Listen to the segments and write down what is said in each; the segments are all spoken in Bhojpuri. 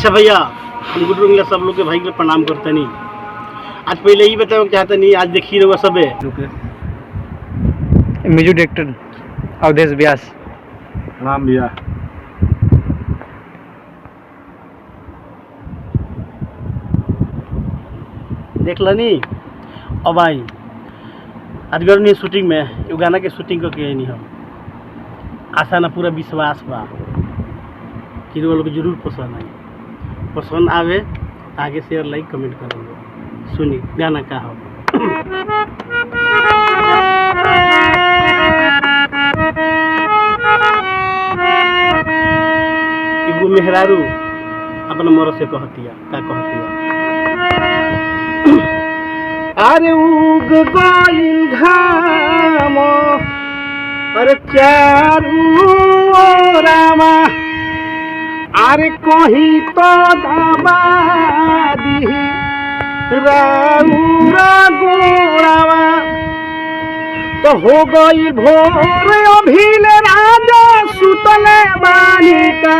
अच्छा भैया, हम गुड रंगीला सब लोग के भाई के प्रणाम करते नहीं। आज पहले ही बताओ चाहते नहीं, आज देखी रहुआ सबे म्यूजिक डायरेक्टर अवधेश व्यास। प्रणाम भैया। देख लनी। अब आई आज गर्मी शूटिंग में एगो गाना के शूटिंग करके आईनी हम। आशा ना पूरा विश्वास बा कि रउआ लोग के जरूर पसंद आई। पसंद आवे तो आगे शेयर लाइक कमेंट करेंगे। सुनी गाना का हो। एगो मेहरारू अपना मरद से कहतिया, का कहतिया? अरे उग गइल घाम, अरे चारू ओरामा, अरे कहीं तो दबा दिही राउरा गोरावा। तो हो गई भोर अभिले राजा सुतले बालिका।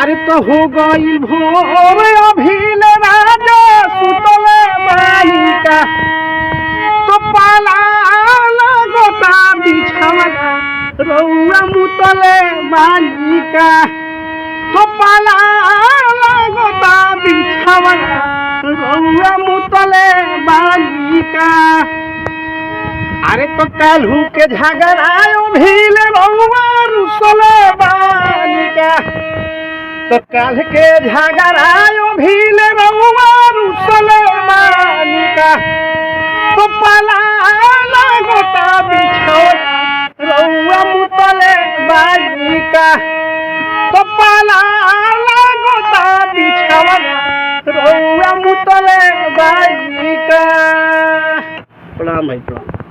अरे तो हो गई भोर अभिले राजा सुतले बालिका। तो पाला लगता बिछावा रउआ मुतले बालिका। तो पाला लगता बिछावा रउआ मुतले बालिका। अरे तो काल्हू के झगड़ायो भील रउआ रुसले बालिका। तो काल के झगड़ायो भील रउआ रुसले बालिका। तो पाला लगता बिछौना रउआ मुतले बालिका। तो पाला लगता बिछौना रउआ मुतले बालिका। प्रणाम भाई, प्रणाम।